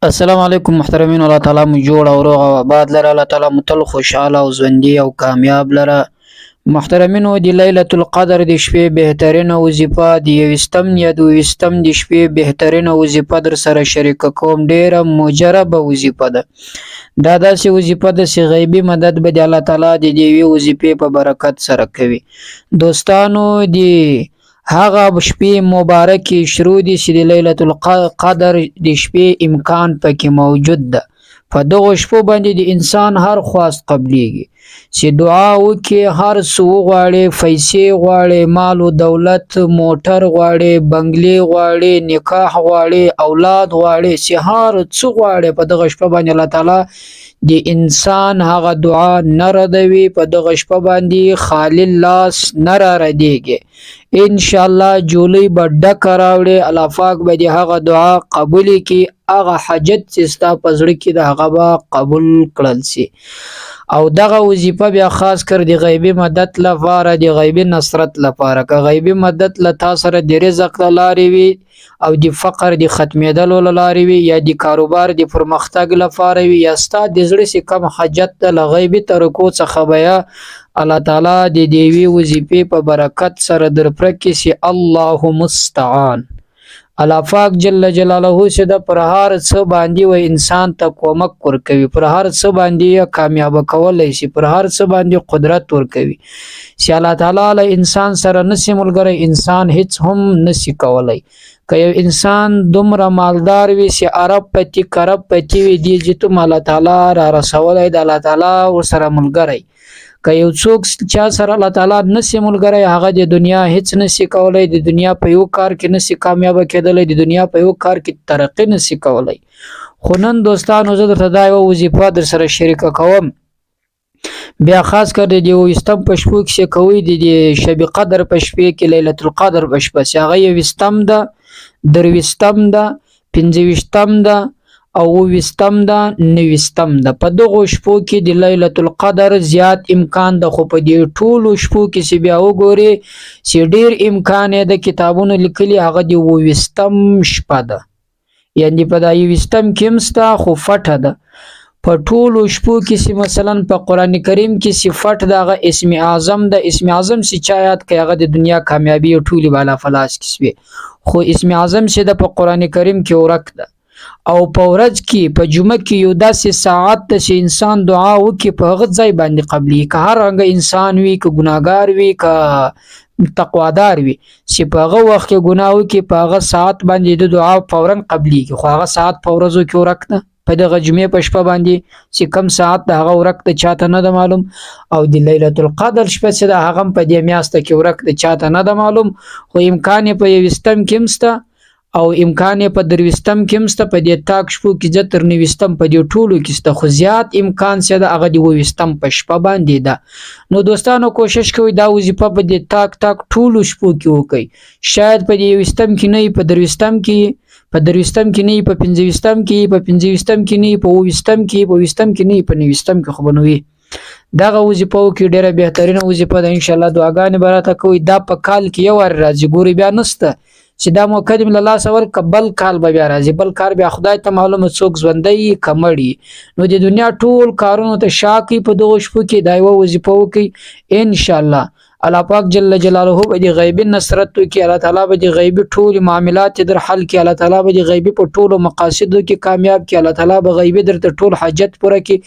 السلام علیکم محترمین، الله تعالی مو جوړ او روغ او آباد لره، الله تعالی مو تل خوشحاله او ژوندي او کامیاب لره. محترمینو، د لیلة القدر د شپې بهترینه وظیفه، د یوویشتم یا دوویشتم د شپې بهترینه وظیفه در سره شریکه کوم. ډیره مجربه وظیفه ده دا، داسې وظیفه ده چې غیبي مدد به د الله تعالی د دې یوې وظیفې په برکت سره کوي. دوستانو، د هغه شپې مبارکې شروع دي چې د لیلة القدر د شپې امکان پکې موجود ده. په دغو شپو باندې د انسان هر خواست قبلیږي چې دعا وکړي، هر څه وغواړي، پیسې غواړي، مال و دولت، موټر غواړي، بنگلې غواړي، نکاح غواړي، اولاد غواړي، چې هر څه غواړي، په دغه شپه باندې الله تعالی د انسان هغه دعا نه ردوي. په دغه شپه باندې خالي لاس نه را ردیږي. ان شاء الله جولی به ډکه راوړي، الله پاک به دې هغه دعا قبولې کړي، هغه حاجت چې ستا په زړه کې ده هغه به قبول کړل سي. او دغه وظیفه بیا خاص کر د غیبي مدد لپاره، د غیبي نصرت لپاره، که غیبي مدد له تا سره د رزق له لارې وي او د فقر د ختمېدلو له لارې وي یا د کاروبار د پرمختګ لپاره وي یا ستا د زړه سي کم حاجت ده، له غیبي طریقو څخه بیا الله تعالی د دې یوې وظیفې په برکت سره درپره کړي سي. الله مستعان. الله پاک جل جلاله چې د پر هر څه باندې و انسان ته کومک ورکوي، پر هر څه باندې یې کامیاب کولی شي، پر هر څه باندې قدرت ورکوي. چې الله تعالی له انسان سره نسی ملګری، انسان هیڅ هم نسی کولی. که یو انسان دومره مالدار وي چې عرب پتی کرب پتی وي، دی چې ته الله تعالی را رسولی د الله تعالی ورسره ملګری. که یو څوک چا سره الله تعالی نسی ملګری، هغه د دنیا هیڅ نسی کولی، د دنیا په یو کار کې نسی کامیاب کېدلی، د دنیا په یو کار کې ترقي نسی کولی. خو نن دوستانو، زه درته دا یوه وظیفه در سره شریکه کوم، بیا خاص کر د دې یوویشتم په شپو کې چې کوئ، د دې شب قدر په شپې کې، لیلة القدر په شپه چې هغه یوویشتم ده، درویشتم ده، پنځه ویشتم ده او اوویشتم ده، نویشتم ده، په دغو شپو کې د لیلة القدر زیات امکان ده. خو په دې ټولو شپو کې چې بیا وګورې چې ډیر امکان یې د کتابونو لیکلي، هغه د اوویشتم شپه ده. یعنی په دا یوویشتم کې هم سته خو فټه ده. په ټولو شپو کې چې مثلا په قرآن کریم کې چې فټ ده، هغه اسم اعظم ده. اسم اعظم چې چا یاد کړي، هغه د دنیا کامیابي او ټولې بالا فلاس کې سوي. خو اسم اعظم چې ده په قرآن کریم کې ورک ده. او په ورځ کې په جمعه کې یو داسې ساعت ته چې انسان دعا وکړي، په هغه ځای باندې قبلي. که هر رنګ انسان وي، که ګناهګار وي، که تقوادار وي، چې په هغه وخت کې ګناه وکړي، په هغه ساعت باندې د دعا فورا قبلیږي. خو هغه ساعت په ورځو کې ورک ده. په دغه جمعې په شپه باندې چې کم ساعت د هغه ورک ده، چاته نه ده معلوم. او د لیلة القدر شپه چې ده، هغه هم په دې میاشت کې ورک ده، چاته نه ده معلوم. خو امکان یې په یوویشتم کې هم شته او امکان یې په درویشتم کې هم شته. په دې تاک شپو کې ځه تر نویشتم په دې ټولو کې شته، خو زیات امکان چې ده هغه د اوویشتم په شپه باندې ده. نو دوستانو، کوشش کوئ دا وظیفه په دې تاک تاک ټولو شپو کې وکړئ. شاید په دې یوویشتم کې نه وي، په درویشتم کې، په درویشتم کې نه وي، په پنځه ویشتم کې، په پنځه ویشتم کې نه وي، په اوویشتم کې، په اوویشتم کې نه وي، په نویشتم کې خو به نه وي. دغه وظیفه وکړي، ډېره بهترینه وظیفه ده. انشاءالله دعاګانې به راته کوئ. دا په کال کې یو وار راځي، ګوري بیا نسته چې دا موقع دې له لاسه ورکړه، بل کال به بیا راځي. بل کال بیا خدای ته معلومه څوک ژوندی وي که مړ وي. نو د دنیا ټول کارونو ته شا کوي، په دغو شپو کې دا یوه وظیفه وکړي. انشاءالله الله پاک جل جلاله به د غیبي نصرت وکړي، الله تعالی به د غیبي ټول معاملات در حل کړي، الله تعالی به د غیبي په ټولو مقاصدو کې کامیاب کړي، الله تعالی به غیبي درته ټول حاجت پوره کړي.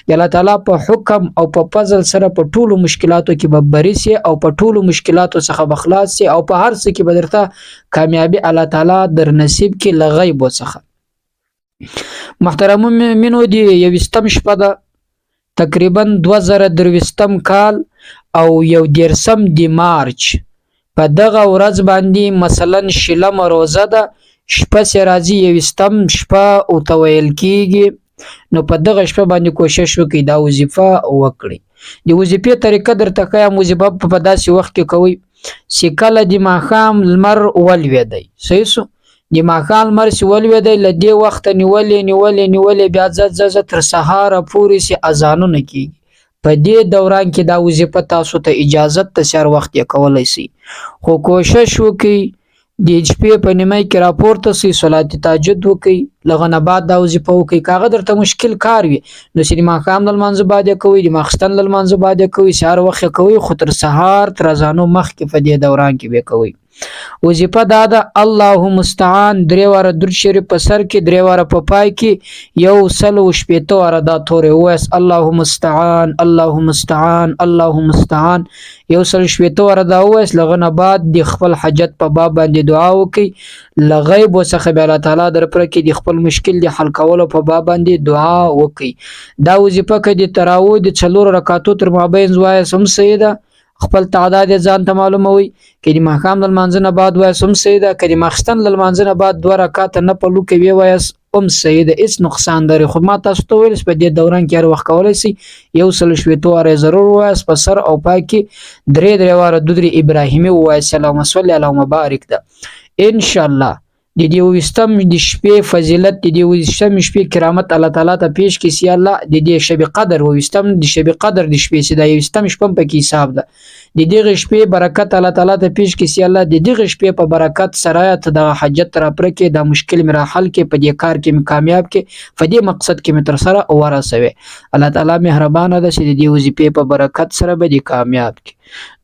د الله تعالی په حکم او په فضل سره په ټولو مشکلاتو کې به بری سي او په ټولو مشکلاتو څخه به خلاص سي او په هر څه کې به درته کامیابي الله تعالی در نصیب کړي له غیبو څخه. محترمو مینو، دی یوویشتم شپه ده، تقریبا 2023 کال او 31 د مارچ. په دغه ورځ باندې مثلا شلمه روزه ده، شپه چې راځي یوویشتم شپه ورته ویل کیږي. نو په دغه شپه باندې کوشش وکړئ دا وظیفه وکړئ. د وظیفې طریقه درته ښیم. وظیفه په داسې وخت کې کوئ چې کله د ماښام لمر ولوېدی، صحیح سو، د ماښام لمر چې ولوېدی، له دې وخته نیولې نیولې نیولې بیا ځه ځه ځه تر سهاره پورې چې اذانونه کیږي، په دې دوران کې دا وظیفه تاسو ته اجازت ته، هر وخت یې کولی سئ. خو کوشش وکړئ د شپې په نیمه کې راپورته سئ، صلات تهجد وکئ، له هغه نه بعد دا وظیفه وکئ. که هغه درته مشکل کار وي نو چې د ماښام له لمانځه بعد یې کوئ، د ماخستن له لمانځه بعد یې کوئ، سهار وخت یې کوئ، خو تر سهار تر اذانو مخکې په دې دوران کې به یې کوئ. وظیفه دا ده، الله مستعان درې واره درود شریف په سر کې، درې واره په پای کې، 160 واره دا توری ووایاست، الله مستعان، الله مستعان، الله مستعان، 160 واره دا ووایاست. له هغه نه بعد د خپل حاجت په باب باندې دعا وکړئ، له غیب څخه به الله تعالی در پرکې د خپل مشکل د حل کولو په باب باندې دعا وکړئ. دا وظیفه که د تراویح د 4 رکعاتو تر مابین وایاست هم صحیح ده، خپل تعداد یې ځان ته معلوموي. که د ماښام له لمانځه نه بعد وایاست هم صحیح ده، که د ماخستن له لمانځه نه بعد 2 رکعاته نفل وکړئ ویې وایاست هم صحیح ده، هېڅ نقصان لري. خو ما تاسو ته وویل چې په دې دوران کې هر وخت کولی شئ 160 واره یې ضرور ووایاست، په سر او پای کې درې درې واره درود ابراهیمي ووایاست، اللهم صل اللهم بارک ده. انشاءالله د دې ویستم د شپې فضیلت، د دې ویستم شپې کرامت الله تعالی ته پیش کړي چې الله د دې شب قدر ویستم د شب قدر د شپې چې دا یوستم شپه هم پکې حساب ده، د دغه شپې برکت الله تعالی ته پیش کړي چې الله د دغه شپې په برکت سره ته دغه حاجت را پوره کړې، دا مشکل مې را حل کړې، په دې کار کې مې کامیاب کړې، په دې مقصد کې مې تر سره ورسوې. الله تعالی مهربانه ده چې د دې وظیفې په برکت سره به دې کامیاب کړي.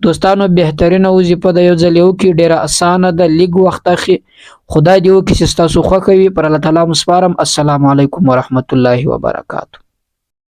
دوستانو بهترینه وظیفه ده، یو ځل یې وکړي، ډېره اسانه ده، لږ وخت اخلي. خدای دې وکړي چې ستاسو خوښه وي. پر الله تعالی مو سپارم. السلام علیکم ورحمت الله وبرکاته.